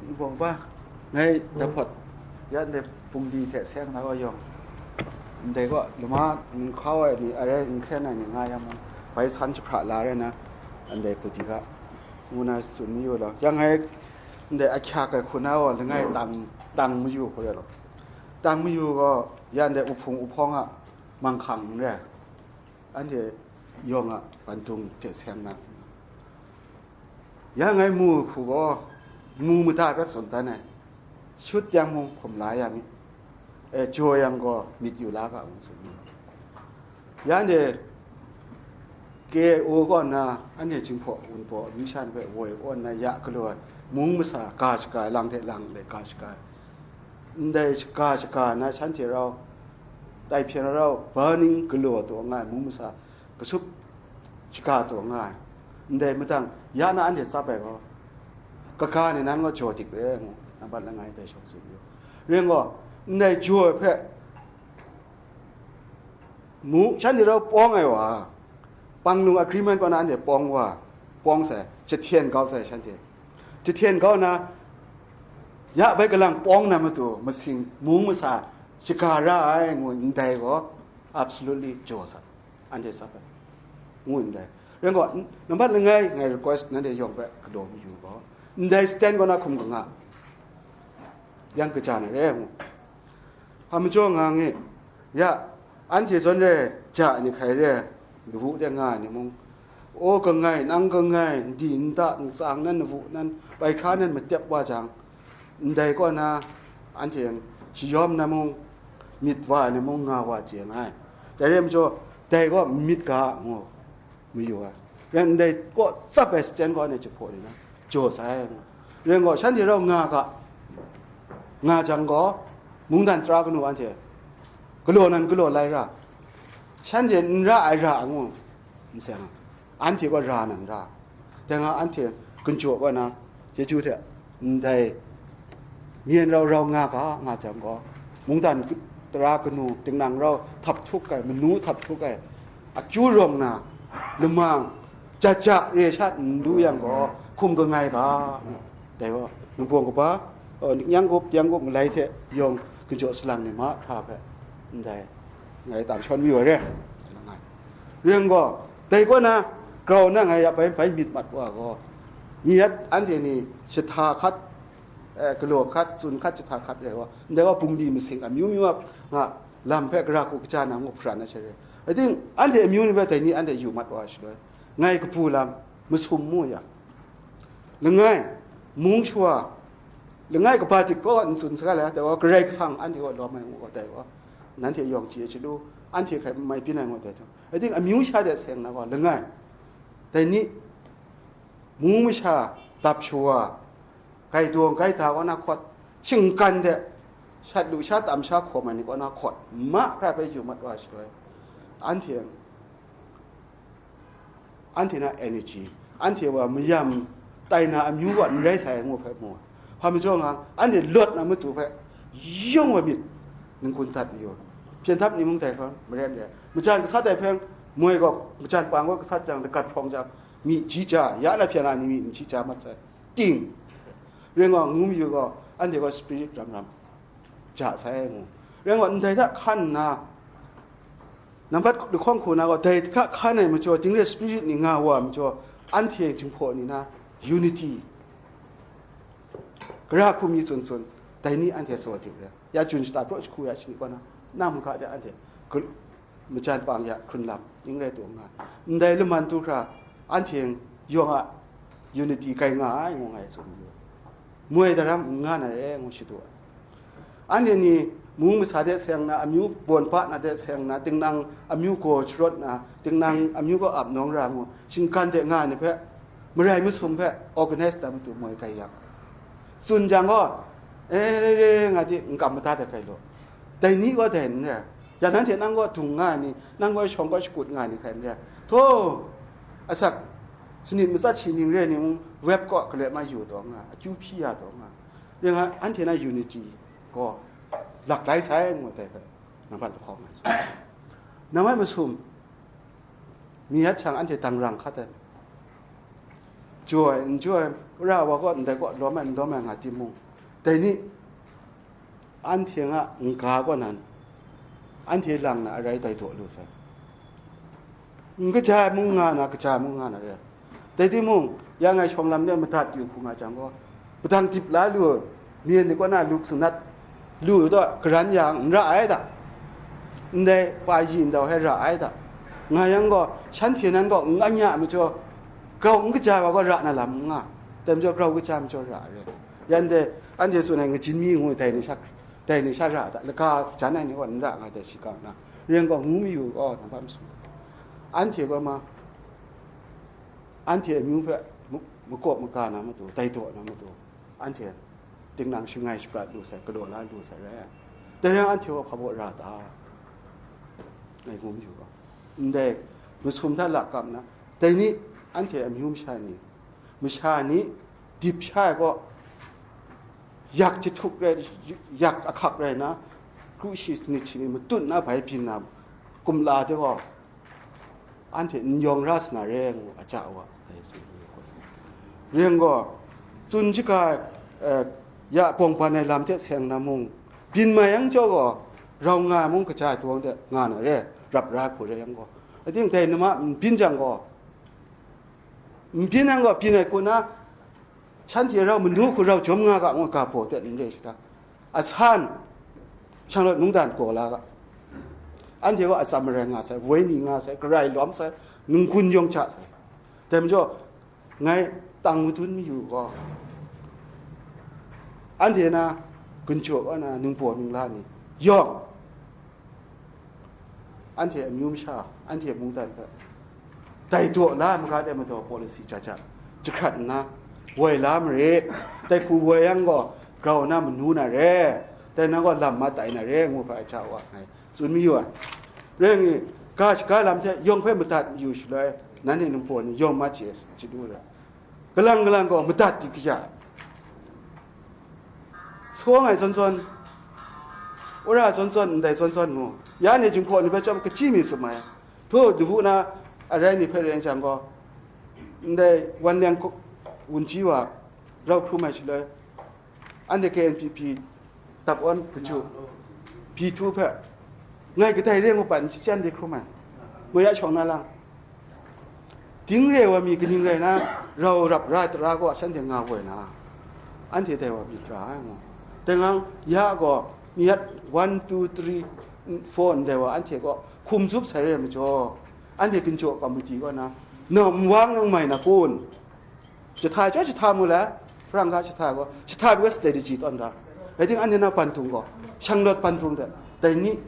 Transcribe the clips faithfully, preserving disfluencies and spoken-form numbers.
Bawng ba, ngai dahpawt, ya ndai pungdi hte seng na wa yawng, ndai kaw lama n hkau ai ni, arai n hkren ai ni nga yang mung, bai san jahpra la rai na, ndai pungdi ga, ngu na tsun mayu law. Yang ngai ndai ahkyak ai hku na wa langai tang, tang mayu hku rai law. Tang mayu gaw, ya ndai uhpung uhpawng a manghkang n rai. Anhte yawng a bandung hte seng na. Ya ngai mu ai hku gaw, mu mada hpe tsun dan ai. Shut yang mung hkum la ya mi. E, jaw yang gaw myit yu la ga, ngu tsun mi. Ya anhte K I O kaw nna, anhte Jinghpaw Wunpawng amyu sha ni hpe woi kaw nna ya galaw ai, mung masa ga shaga ai, lang hte lang lai ga shaga ai. Ndai shaga shaga na shanhte rau, tai hpyen rau, burning galaw taw nga ai, mung masa kasup shaga taw nga ai. Ndai madang, ya na anhte tsap ai gaw, kaga ni nan gaw jaw dik re ngu, nambat langai dai shawng tsun yu. Ring gaw, ndai jaw ai hpe, mu, shanhte rau pawng ai wa, Panglung Agreement kaw na anhte pawng wa, pawng sai, jahten kau sai shanhte. Jahten kau na, ya bai kalang pawng na matu, masing, mung masa, shaga ra ai ngu ndai gaw, absolutely jaw sa, anhte tsap ai, ngu ndai. Ring gaw, n-, nambat langai ngai request nanhte yawng hpe galaw mayu gaw, ndai stand kaw na hkum kanga, yang kaja na re ngu. Hpa majaw nga nge, ya, anhte zawn re ja ai ni hkrai re, lawu de nga ai ni mung, o kangai, nang kangai, ndi nta, ntsang nan, lawu nan, bai hkra nan matep wa jang, ndai kaw na, anhte shayawm na mung, myit wa ai ni mung nga wa chye nga ai. Dai rai majaw, dai gaw myit ga, ngu. Mayu ai. Ren ndai kaw tsap ai stand kaw ni jahpaw ni na jaw sai. Ren gaw, shanhte rau nga ga, nga jang gaw, mungdan tara kanu anhte galaw nan galaw lai ra, shanhte n ra ai ra ngu n seng, anhte gaw ra nan ra. Dai nga anhte gunjaw kaw na, chyeju hte ndai myen rau rau nga ga, nga jang gaw, mungdan tara kanu, tingnang rau htap htuk ai, manu htap htuk ai, akyu rawng na, lamang, jaja re sha n lu yang gaw, hkum kangai ga, dai gaw, nbawng kaba, oh, nyang gup, yang gup, malai hte yawng, gunjaw salang ni mahkra hpe, ndai, ngai tam shawn mayu ai re, ring gaw, dai kaw na, grau na ngai ya bai, bai myit mat wa gaw, myit anhte ni shahta hkat, eh, galaw hkat, tsun hkat, jahta hkat rai wa, ndai wa bungli masing amyu myu a nga lam hpe gara hku kaja na ngu hparan na sha re. Ating, anhte amyu ni hpe dai ni anhte yu mat wa shaloi, ngai kabu lam masum mu yang, langai, mung shawa, langai kaba dik kaw n tsun saga la, dai wa Karai Kasang anhte kaw lawm ai ngu gaw dai wa, nanhte yawng chye chyalu, anhte hkrai n mai byin ai ngu dai htung. Ating, amyu sha de seng na gaw, langai, dai ni, mung masha dap shawa, gaidawng gaida kaw na hkawt, shinggan de shat lu sha tam sha hkawm ai ni kaw na hkawt, mahkra hpe yu mat wa shaloi, anhte, anhte na energy, anhte wa mayam tai na amyu wa n rai sai ngu hpe mu ai. Hpa majaw nga, anhte lawt na matu hpe yawng wa myit n-gun dat mayu. Hpyen htap ni mung dai hkawm maren re ai. Majan gasat ai hpeng, moi gaw, majan pang gaw gasat jang, lagat hprawng jang, myi ji ja, ya na hpyen a ni myi n ji ja mat sai. Ting, ring gaw, ngu mayu gaw, anhte gaw spirit ram ram ja sai ngu. Ring gaw, ndai hta hkan nna, nambat lahkawng hku na gaw, dai hta hkan ai majaw, dingre spirit ni nga wa ai majaw, anhte Jinghpaw ni na unity, gara hku mi tsun tsun, dai ni anhte tsaw dik re. Ya jun shata praw jahku ya shani kaw na, nang maga de anhte, majan pang ya hkrun lam, ning rai taw nga ai. Ndai laman tu hkra, anhte yawng a unity kai nga ai, ngu ngai tsun yu. Moi daram n nga na re, ngu shadu ai. Anhte ni mung masa de seng na, amyu bawn pa na de seng na, tingnang amyu gaw sharawt na, tingnang amyu gaw ap nawng ra ngu, shinggan de nga ai ni hpe, marai masum hpe organize da matu moi kai yang, tsun jang gaw, e, re, re, re, nga di, n kam mada dat hkrai law. Dai ni gaw dai n rai. Ya nanhte nang gaw dung nga ai ni, nang gaw shawng gaw shakut nga ai ni hkrai n rai. Htaw, asak, sanit matsat shi ning re ai ni mung, web kaw galoi ma yu taw nga, akyu hpyi ya taw nga. Ring nga, anhte na unity gaw lak lai sai ngu dai hpe, nambat lahkawng nga ai. Nambat masum, mi yat hkyang anhte dangrang hkat ai. jaw ai, n jaw ai, ra wa kaw ndai kaw lawm ai, n lawm ai nga timung, dai ni anhte nga n ga kaw nan, anhte lang na arai dai daw lu sai. N kaja ai mung nga na, kaja ai mung nga na re. Dai timung, ya ngai shawng lam de madat yu hku nga jang gaw, padang dip la lu, myen ni kaw na luk sanat lu taw, garan yang n ra ai da. Ndai pa yi ndau hpe ra ai da. Nga yang gaw, shanhte nan gaw n anya ai majaw, grau n kaja wa gaw ra na lam n nga. Dai majaw, grau kaja ai majaw ra ai re. Yan dai, anhte tsun ai ngajin mi ngu ai, dai ni sha, dai ni sha ra da, laga jan ai ni gaw n ra nga dai shi ga na, ren gaw ngu mayu gaw, nang hpa masum. Anhte gaw ma, anhte amyu hpe mu-, makawp maga na matu, dai daw na matu, anhte tingnang shangai shaprat lu sai, galaw la lu sai rai. Dai rai anhte gaw hpa baw ra ta? Ngai ngu mayu gaw, ndai masum hta lakap na, dai ni anhte amyu masha ni, masha ni dip sha ai gaw, yak jahtuk rai, yak ahkak rai na, kru shi sanit shi ni matut na bai byin na kumla de gaw, anhte n yawng ra sa na re ngu a ja wa, dai tsun ai gaw. Ren gaw, tsun shaga, eh, ya bawng ban ai lam hte seng na mung, byin mai yang jaw gaw, rau nga ai mung kaja ai dawng de nga na re, rap ra hku re yang gaw, ating dai nama n byin jang gaw, n byin yang gaw, byin ai hku na, shanhte rau mandu hku rau jawm nga ga ngu ga baw de n re shada. Asan, shanglawt mungdan gaw la ga. Anhte gaw atsam marai nga sai, woi ni nga sai, garai lawm sai, nunggun yawng ja sai. Dai majaw, ngai tang madun mayu gaw, anhte na gunjaw kaw na ningbaw ningla ni yawng, anhte amyu masha, anhte mungdan hpe dai daw la ai maga de madaw policy ja ja jahkrat nna, woi la marit. Dai hku woi yang gaw, grau na manu na re, dai na gaw lam ma tai na re, ngu hpe a ja wa ngai tsun mayu ai. Rai ngi, ga shaga lam hte yawng hpe madat yu shaloi, nanhte ningbaw ni yawng ma chye chyeju re. Kalang kalang gaw madat di kaya. Sawng ai zawn zawn, wora zawn zawn, ndai zawn zawn ngu, ya ni jinghpaw ni hpe chyawm kachyi mi tsun ai. Htu, dawu na arai ni hpe ren jang gaw, ndai wan leng wunji wa rau hkrum ai shaloi, anhte K N P P dap awn kaju, P two hpe, ngai kadai re ngu pat n shachyen de hkrum ai, ngu ya shawng na lang. Ding re wa mi kaning rai na, rau rap ra ai tara gaw shanhte nga woi na, anhte dai wa myit ra ai ngu. Dai ngang ya gaw, myit one, two, three, four ndai wa anhte gaw hkum zup sai re ai majaw, anhte ginjaw komiti kaw na, nawm wang nang mai na kun? Jahta chyawm jahta mu le, Hparang ga jahta gaw, jahta gaw strategy tawn da. Rai ting, anhte na pantung gaw, shanglawt pantung de, dai ni,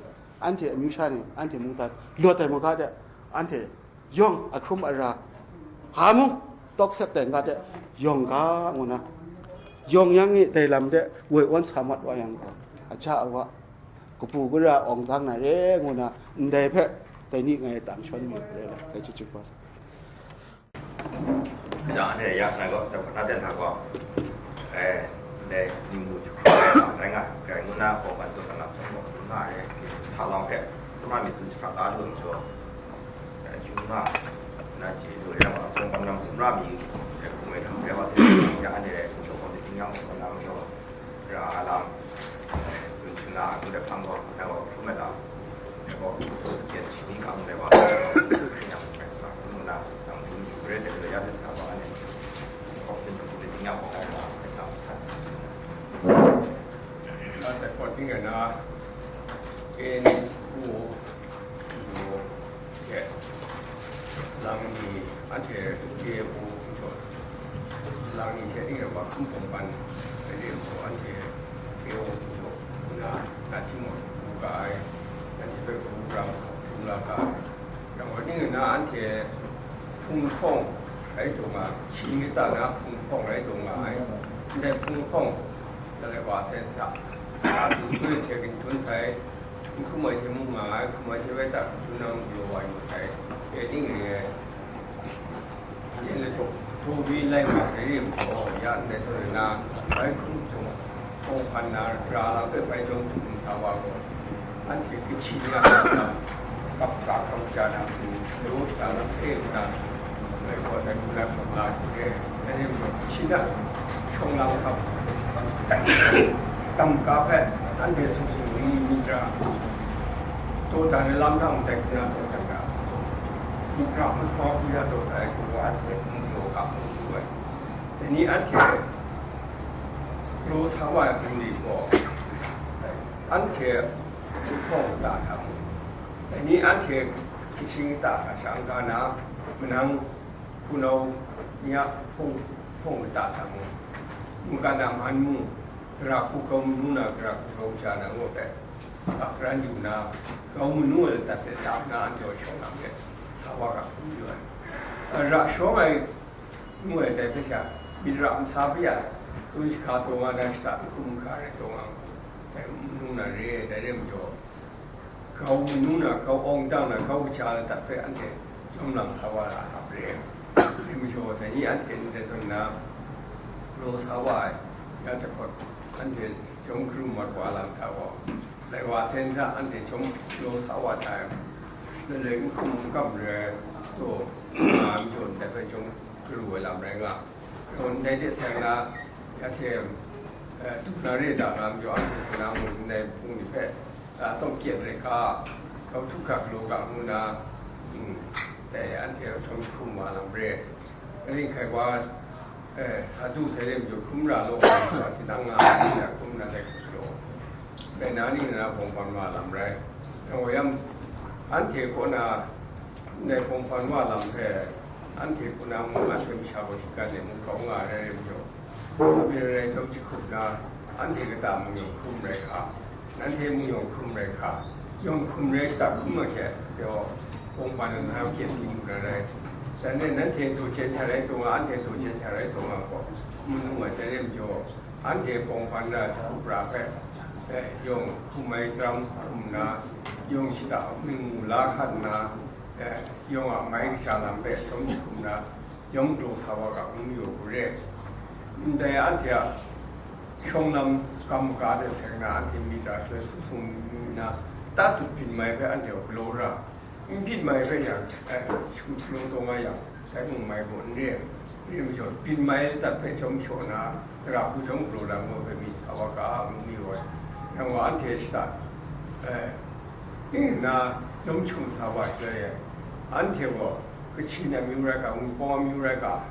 anhte amyu sha ni, anhte mungdan, lawt ai mu ga de, anhte yawng a hkrum a ra, hpa mung, tawk sep tai n ga de, yawng ga ngu na, yawng yang ni dai lam de, woi awn sa mat wa yang gaw, a ja a wa, kabu gara awng dang na re ngu na, ndai hpe, dai ni ngai tang shawn mi re la, dai chyu chyu wa sa. Jang ne, ya na gaw, da na den na gaw, eh, ne, ni mu chu, rai nga, rai ngu na, ko ban tu na, ko na, re, sa long ke, tu ma mi sun chu ka lu chu, eh, chu na, na ji lu ya ma, sun kam nam sun ra mi, eh, ku me na, ya ma, ya ne, ku so ko ni yang ko na, so, ra alam, eh, sun chu na, ku de pang ko, na ko, ku me da. Lang ni, anhte K O, lang ni hte ning e wa hkum hkawm ban ai de gaw, anhte K O ni gaw, na, na htingmawt hku ga ai, anhte hpe hku ra hkum la ga ai. Yang gaw, ning na anhte hpung hpawng rai taw nga, hpyi kata na hpung hpawng rai taw nga ai. Ndai hpung hpawng, dalai wa sai hta, na hpung hpawng hte ginhtum sai, n hkrum ai hte mung nga ai, hkrum ai hte bai hta hkrum nang galaw wa yu sai, e ning ring ai. Jen le htaw, htaw mi lai nga sai re majaw, ya ndai htaw na, bai hkrum htaw, hkaw hpan na, ra la hpe bai jawng htum sa wa gaw, anhte kahti ya na, kap hkra hkau ja na hku, daw sha na hpe na, Dai gaw dai hku na hkam la hte, dai rai mung, shi na shawng lang hkam, kam ka hpe, anhte sung sung ni myit ra, taw dan ai lam hta mung dai hku na taw dan ga, myit ra hkun hkawm hku ya taw dan ai hku gaw anhte mung daw ga hkawm lu ai. Dai ni anhte galaw sa wa ai hpung ni gaw, anhte hpawng kata hta mung, dai ni anhte kaching kata hta sha n-ga na, manang hpunau ni a hpung, hpawng kata hta mung, mungkan a man mung, gara hku grau manu na, gara hku grau ja na ngu hpe, sak ran yu na, grau manu ai ladat hte tap na, anhte shawng lam hte sa wa ga hkrum yu ai. Ra shawng ai ngu ai dai hpe sha, myit ra masa hpe ya, tsun shahka taw nga na, shata n hkum n hka rai taw nga, dai manu na re ai, dai rai majaw, grau manu na, grau awng dang na, grau kaja ladat hpe anhte jawm lam sa wa ra hkap re ai. Dai majaw, dai ni anhte ndai tawn na, galaw sa wa ai, ya dahkawt, anhte jawm karum mat wa lam hta gaw, lai wa sen hta anhte jawm galaw sa wa hta ai, lailai n hkum n kam re ai, taw, nga ai majaw ndai hpe jawm karu ai lam rai nga. Gaw ndai hte seng na, ya hte, eh, du na re da nga majaw, anhte hku na mung ndai hpung ni hpe, a, tawng kyen rai hka, grau htuk hkak galaw ga ngu na, mm, dai anhte jawm hkum wa lam re. Kaning hkai wa, eh, sa du sai re majaw hkrum ra law, tinang nga, hkrum na dai hku galaw. Dai na ning na bawng ban wa lam rai. Nang wa yang, anhte kaw na, ndai bawng ban wa lam hpe, anhte hku na mung, anhte masha gaw shinggan e mung kau nga ai rai majaw, Amin rai jawm jahkum na, anhte kata mung yawng hkrum rai hka, nanhte mung yawng hkrum rai hka, yawng hkrum rai shata hkrum ma hte, pyaw, kawng ban na hkyen di mu na rai. Dan e nanhte daw jen hta rai taw nga, anhte daw jen hta rai taw nga gaw, manu ai dan e majaw, anhte kawng ban na jahkup ra hpe, eh, yawng hkrum ai daram hkrum na, yawng shata mung mu la hkan na, eh, yawng a mai kasha lam hpe jawm jahkum na, yawng galaw sa wa ga ngu mayu u re. Ndai anhte a shawng lam kam maga de seng na, anhte myit ra shaloi sung sung myit na, ta tut byin mai hpe anhte galaw ra, n byin mai hpe yang, eh, shakut galaw taw nga yang, dai mung mai gaw n re, re majaw, byin mai ladat hpe jawm shaw na, gara hku jawm galaw na ngu hpe myit sa wa ga ngu mayu ai. Yang gaw anhte shata, eh, ning nna jawm jahkum sa wa shaloi e, anhte gaw, Kachin amyu rai ga, Wunpawng amyu rai ga,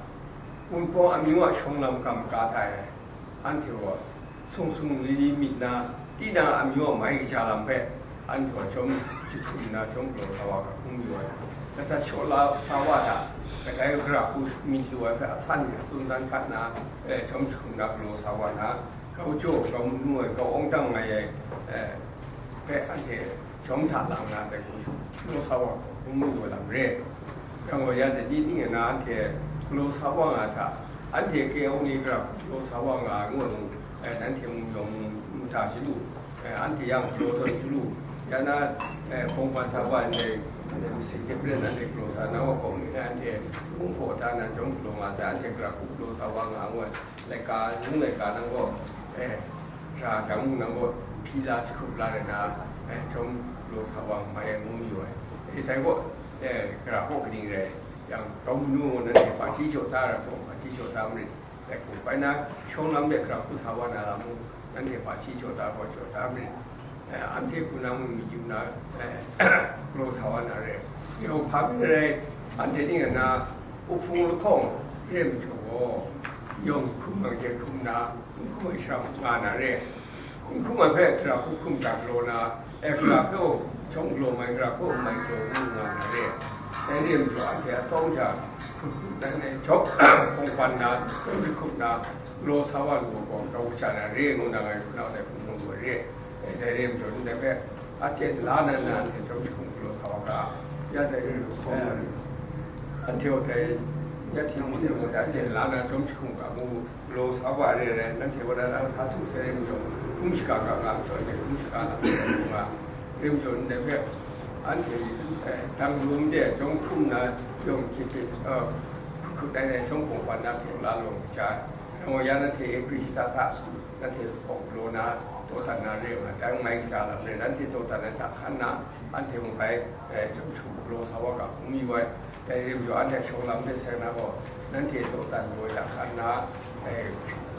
Wunpawng amyu a shawng lam kam ga hta e, anhte gaw sung sung li li myit na, tinang amyu a mai kaja lam hpe, anhte gaw jawm jahkum nna jawm galaw sa wa ga hkrum yu ai. Ladat shaw la sa wa hta, kadai gara hku myit lu ai hpe a san tsun dan hkat na, eh, jawm jahkum na galaw sa wa na, grau jaw, grau manu ai, grau awng dang ai, eh, hpe anhte jawm hta lang na dai hku galaw sa wa hkrum mayu ai lam re. Yang gaw, ya dai ni ning na anhte galaw sa wa nga hta, anhte keyau ni gara hku galaw sa wa nga ai ngu ai mung, eh, nanhte mung yawng mung mata chyalu, eh, anhte yang galaw tawn chyalu, ya na, eh, bawng ban sa wa ndai, eh, masing hte maren anhte galaw sa na wa hkawm ni, anhte mung hpaw da na jawm galaw nga sai, anhte gara hku galaw sa wa nga ai ngu ai. Laika, nung laika nang gaw, eh, hkra hkra mung nang gaw, hpyi la jahkup la rai na, eh, jawm galaw sa wa mai ai ngu mayu ai. Eh, dai gaw, eh, gara gaw kaning rai yang, grau manu gaw nanhte hpaji jaw da ai gaw, hpaji jaw da marit, dai hku bai na, shawng lam de gara hku sa wa na lam mung, nanhte hpaji jaw da gaw, jaw da marit. Eh, anhte hku na mung myit yu na, eh, galaw sa wa na re. Yawng hpa byin rai, anhte ning na uhpung lahkawng re majaw gaw, yawng hkum ai hte hkum na, n hkum ai shara nga na re. N hkum ai hpe gara hku hkum ga galaw na, eh, gara hpe gaw jawm galaw mai, gara hpe gaw mai galaw ngu nga na re. Dai re majaw, anhte a tsawm hta hkum hkum dan ai jawk, hkawng hpan na, jawm jahkum na, galaw sa wa lu ai gaw, grau kaja na re ngu na ngai hpunau dai hku mu ai re. Eh, dai re majaw, ndai hpe aten la na nna, anhte jawm jahkum galaw sa wa ga, ya dai re lu hkawng, eh, anhte gaw dai, ya hti mi de gaw dai aten la na jawm jahkum ga mu, galaw sa wa re ai, nanhte wa na na sa htu sai re majaw, hkrum shaga ga nga majaw, anhte hkrum shaga na majaw, nga re majaw, ndai hpe anhte, eh, dang lum de jawm hkrum na, yawng hkyit hkyit, eh, hkut hkut ai ai jawm hkawng hpan na hte la law kaja ai. Nang gaw ya nanhte e pri shata hta, nanhte hpawng galaw na, daw dat na re ai, dai mai kaja lam re, nanhte daw dat ai hta hkan na, anhte mung bai, eh, jawm jahkum galaw sa wa ga hkrum mayu ai. Dai rim jaw, anhte shawng lam de seng na gaw, nanhte dawdan gaw ya hkan na, eh,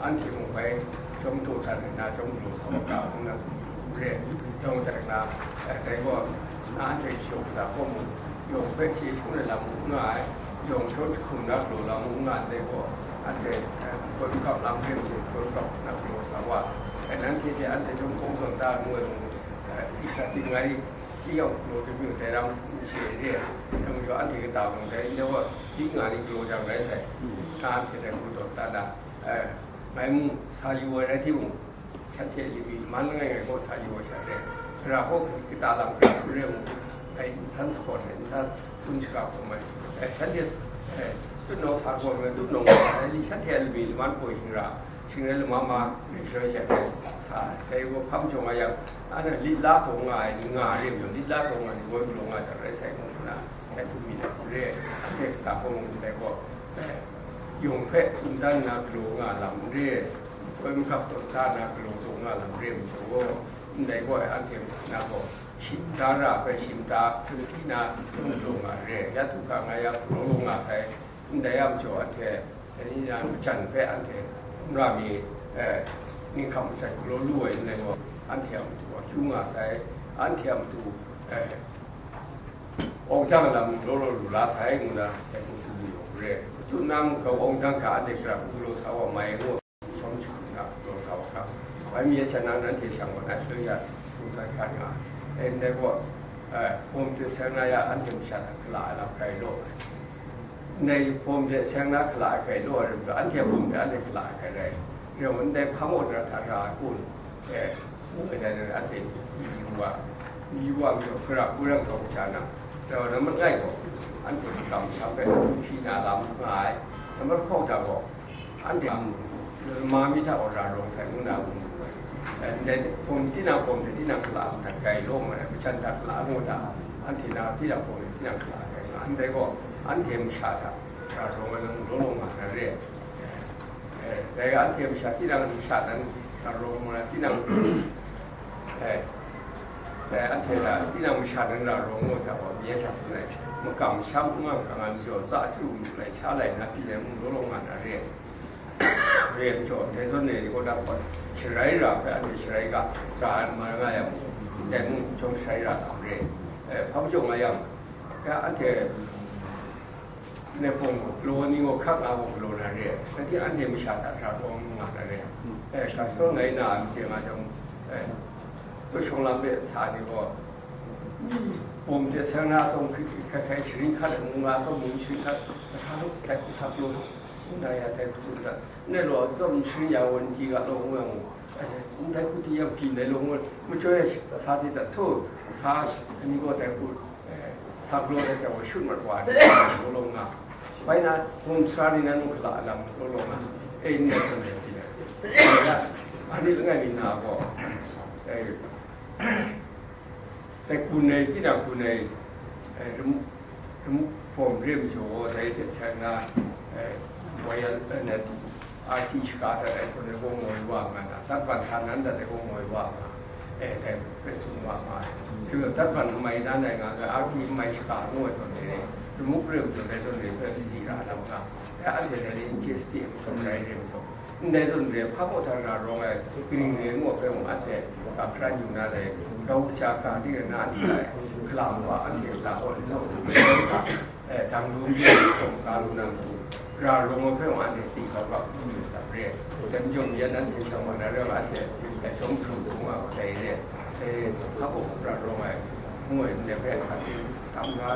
anhte mung bai chyawm dawdan ai na, chyawm lu sa wa ga, ngu na, re, dawng dai na, eh, dai gaw, na anhte shawng da gaw mung, yawng hpe chye hpung ai lam n nga ai, yawng shawng jahkum na galaw lam n nga ai dai gaw, anhte, eh, koi makap lam hpe mung, koi makap na galaw sa wa, eh, nanhte hte anhte chyawm hpawng tawn da ngu ai mung, eh, hti hkrat hti ngai, Tingyawng galaw tamyu dai ram n chye re, dai majaw anhte kata mung dai n-, dai wa, di nga ni galaw jang rai sai, nga hpyen ai hku tawn dan da, eh, ngai mung sa yu ai rai timung, shanhte a limit man langai ngai gaw sa yu ai sha re, ra gaw kita lam hkra hkru re mung, ngai nsan sa gawn ai, nsan kun shaga hkrum ai, eh, shanhte, eh, tutnawng sa gawn ai, tutnawng sa ai, shanhte a limit laman gaw shing ra, Shing rai lama ma, ning shing rai sha rai sa ai. Dai gaw hpa majaw nga yang, anhte lit la taw nga ai ni nga re majaw, lit la taw nga ni woi galaw nga jang rai sai, ngu nna, dai hku myit ai hku re, anhte kata hkawng dai gaw, eh, yawng hpe tsun dan nna galaw nga lam n re, koi makap tawn da nna galaw taw nga lam re majaw, ndai gaw anhte na gaw, shim da ra hpe shim da, hpung hpyi na, galaw nga re, ya du hka nga yang, galaw nga sai, ndai a majaw anhte, Dai ni na majan hpe anhte n ra mi, eh, ninghkam majan galaw lu ai n rai gaw, anhte a matu akyu nga sai, anhte a matu, eh, awng dang lam law law lu la sai, ngu na, dai hku tsun lu yawng re. Tutnang grau awng dang hkra anhte gara hku galaw sa wa mai ngu, shawng jahkum na galaw sa wa hkra, bai mi ai sha na, nanhte shang wa na shaloi ya, hku dan hkan nga. Eh, ndai gaw, eh, hpawm hte seng na ya anhte masha hta gala ai lam grai law ai. Ndai hpawm hte seng na gala ai hkrai law ai rim hta, anhte a hpawm hte anhte gala ai hkrai rai. Rai nna, ndai hpang wa na hta ra ai kun, eh, ngu ai dai, anhte yu wa, yu wa majaw, gara hku rai kau hkra na, dai wa na mangai gaw, anhte makam masham hpe hpyi na lam nga ai, nambat hkau hta gaw, anhte a lama mi hta gaw ra rawng sai ngu na a hku mu ai. Eh, ndai hpawm, tinang hpawm hte tinang gala ai hta grai law nga ai, majan hta gala ngu hta, anhte na tinang hpawm hte tinang gala ai nga, ndai gaw, anhte masha hta ra rawng ai lam law law nga na re ai. Eh, dai ga anhte masha, tinang masha nan ra rawng ai, tinang, eh, dai anhte hta tinang masha nan ra rawng ai hta gaw, mi a sha hpung ai, makam masham n nga hkra nga majaw, tsa chyu lu lai, sha lai na pyi ai mung law law nga na re ai. Re ai majaw, dai zawn e, gaw da gaw, sharai ra hpe anhte sharai ga, ga ai ma nga yang, dai mung chyawm sharai ra hkam re ai. Eh, hpa majaw nga yang, ya anhte, Nai hpawng gaw, galaw ni gaw hkak nga gaw galaw na re ai, rai timung, anhte masha hta hkra kawng nga na re ai. Mm. Eh, hkra shadawn ngai na a made nga jang, eh, koi shawng lam de sa ni gaw, mi hpawm hte seng na atsawm hkrit hkrit hkai hkai, sharin hkat ai mung nga atsawm mung sharin hkat, kasa hkrit dai hku sa galaw, ngu na ya dai hku tsun dat, ndai law, atsawm sharin ya gaw, n di ga law, ngu yang, eh, ndai hku di yang, byin ai law, ngu, machyoi ai sa hte dat, htu, sa ni gaw dai hku, Eh, sa galaw ai hte wa shut mat wa ai, galaw nga. Bai na, hpawm sara ni na nu hkala lam galaw nga. Eh, n rai hpawm rai hpyi ai. Ani langai mi na gaw, eh, dai kun ai, tinang kun ai, eh, ram-, ram-, hpawm re majaw, dai hte seng na, eh, wa ya, eh, na, Arti shaka dat ai htawn e gaw moi wa nga na, Tatvan hta nan dat ai gaw moi wa nga, eh, dai hpe tsun wa nga ai. Dai gaw Tatvan n mai nan ai nga, arti n mai shaka ngu ai htawn e, ramuk rim htawn dai htawn e hpe sadi ra lam nga, dai anhte dai ni n chye sadi ai hkrum rai rim htawn, ndai zawn re, hpa mung hta ra rawng ai, kaning re ngu ai hpe mung, anhte ga hkran yu na dai, grau kaja ga di na anhte ai, galam wa anhte ga awn htawn, eh, dang lu mi ai hkawng ga lu na matu, ra rawng ai hpe mung anhte tsin hkau ga hkrum yu sa re. Dai majaw, ya nanhte shang wa na rai nga, anhte, eh, chyawm hkrum hkrum nga dai re. Eh, hpa gaw ra rawng ai, ngu ai, ndai hpe hkan tam ga,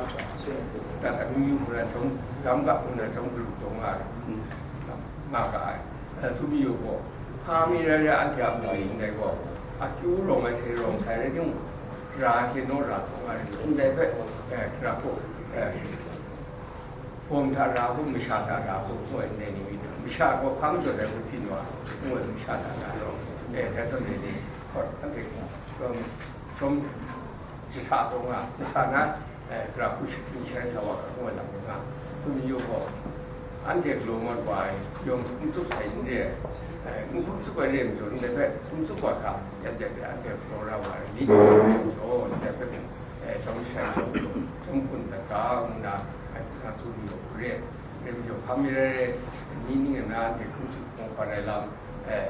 dat amyu yu hkra chyawm, gam ga hkra chyawm hkrum hkrum nga, nga ga ai. Eh, tsun mayu gaw, hpa mi rai rai anhte a mung e ndai gaw, akyu rawng ai hte rawng sai rai timung, ra hte naw ra hkawng ai, ndai hpe, eh, hkra hku, eh, hpawm hta ra hku, masha hta ra hku, ngu ai ndai ni myit, masha gaw hpa majaw dai hku hpyi wa, ngu ai masha hta ra law, eh, dai htawn dai ni, hkawt anhte, um, chyawm jahta taw nga, masha na, eh, gara hku shakri sharai sa wa hkra ngu ai lam nga, tsun yu gaw, anhte galaw mat wa ai, yawng n tsup sai n re ai, eh, n hkum tsup ai re ai majaw, ndai hpe n tsup wa hkra, yan de hpe anhte galaw ra wa ai, myit n re ai majaw, ndai hpe, eh, chyawm sharai, chyawm, chyawm hpun dat ga, ngu na, ai, Hpa mi rai rai, ni ning nna anhte hkrum sut bawng hpan ai lam, eh,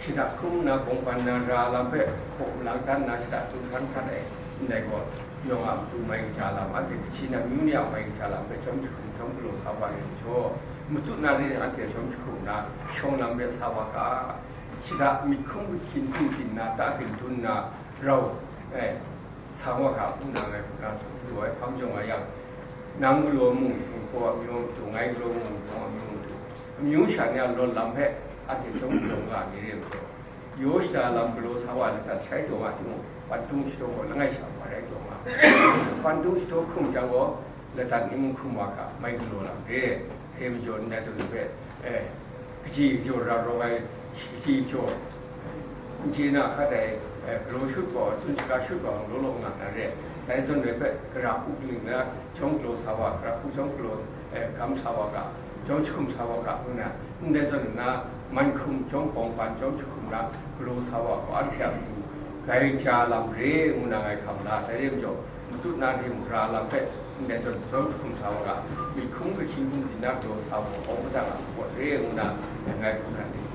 shada hkrum nna bawng hpan na ra lam hpe hpaw malang dan nna shada hkrum hkran hkrat ai, ndai gaw, yawng a matu mai kaja lam, anhte kachi na amyu ni a mai kaja lam hpe jawm jahkum jawm galaw sa wa ai majaw, matut na re anhte jawm jahkum nna shawng lam hpe sa wa ga, shada myit hkrum hkyin hkrum byin nna, ta hkrin dun nna, rau, eh, sa wa ga, ngu na ngai hkrum na tsun lu ai hpang jaw nga yang, nang galaw mung hkrum gaw amyu a matu, ngai galaw mung hkrum amyu a matu, amyu sha ni a lawt lam hpe anhte chyawm galaw nga ai ni re ai majaw, yaw shada lam galaw sa wa ladat shai taw nga timung, pantung shadaw gaw langai sha wa rai taw nga. Pantung shadaw hkrum jang gaw, ladat ni mung hkrum wa ga, mai galaw lam re, re majaw ndai zawn hpe, eh, kaji kajaw ra rawng ai, kaji kajaw n chye na hkat ai, eh, galaw shut wa, tsun shaga shut wa, law law nga na re. Dai zawn re hpe, gara hku kaning na jawm galaw sa wa, gara hku jawm galaw, eh, gam sa wa ga, jawm jahkum sa wa ga, ngu na, ndai zawn nna, man hkrum jawm bawng hpan jawm jahkum na, galaw sa wa gaw, anhte a matu, gai ja lam re, ngu na ngai hkam la, dai re majaw, matut na hte mung ra lam hpe, ndai zawn jawm jahkum sa wa ga, myit hkrum kahkyin hkrum byin na galaw sa wa gaw, hkawm madat a, hkawt re, ngu na, ngai hkrum na ni.